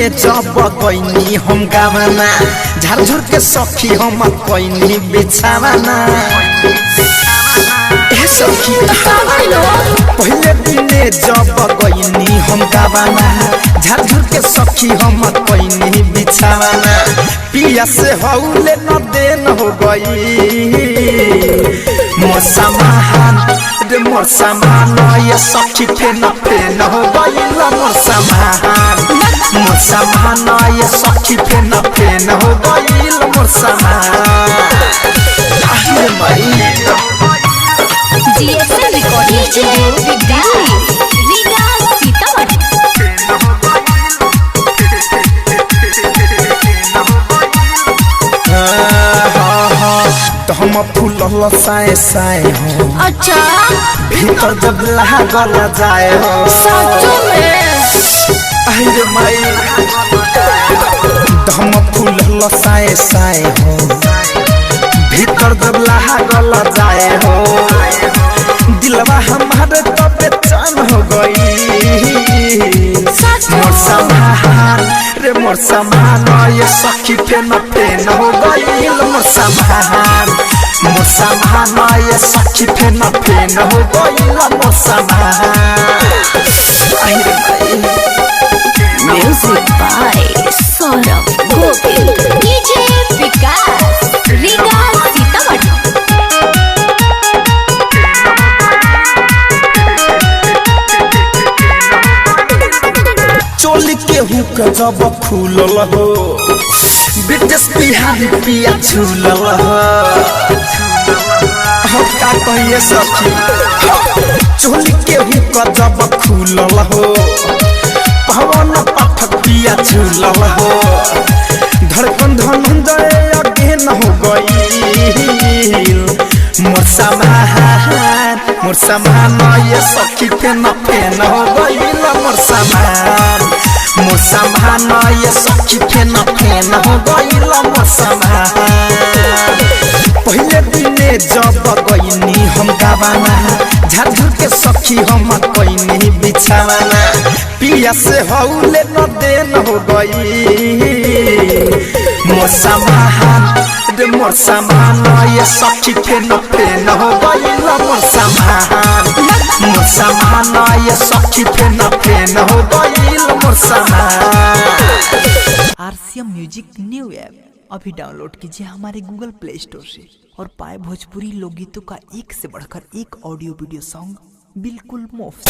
दिने जब गईनी हम गावना, झारझुर के सखी हम कईनी बिछावना। ए सखी पहले दिने जब गईनी हम गावना, झारझुर के सखी हम कईनी बिछावना। पिया से हौले न देन हो गई मोर सामान रे, मोर सामान ये सखी फेन फेन हो गई मोर सामान। मोर सामान ये सखी फेन फेन हो गई मोर सामान। आहे माई। GSM recording studio Delhi, Riga Sitamarhi. तो हम फूल साए साए हो। अच्छा। भीतर जब लागल जाए हो। सचो में। अरे माई। तो हम फूल साए साए हो, भीतर जब लागल जाए हो, दिलवा हमारे तो बेचैन हो गई मोर सामान रे, मोर सामान ये सखी फेन फेन हो गई मोर सामान। मोर सामान ये सखी फेन फेन हो गई मोर सामान। अरे माई। Music by Saurabh Govind. DJ Vikas, Riga Sitamarhi. चोली के हुक जब खुलल हो, ब्रिटिश बिहारी पिया झूलल हो। हम का कहिए सखी, चोली के हुक जब खुलल हो, पवन पाठक पिया झूलल हो। धड़कन धनंजय अगेन हो गई मोर सामान। मोर सामान ये सखी फेन फेन हो गई मोर सामान। मोर सामान ये सखी फेन फेन हो गई मोर सामान। पहले दिने जब गईनी हम गावाना, झारझुर के सखी हम कईनी बिछावना। पिया से हौले न देन हो गई मोर सामान रे, मोर सामान ये सखी फेन फेन हो गई मोर सामान। मोर सामान ये सखी फेन फेन हो गई मोर सामान। आरसीएम म्यूजिक न्यू ऐप अभी डाउनलोड कीजिए हमारे गूगल प्ले स्टोर से और पाए भोजपुरी लोकगीतों का एक से बढ़कर एक ऑडियो वीडियो सॉन्ग बिल्कुल मुफ्त।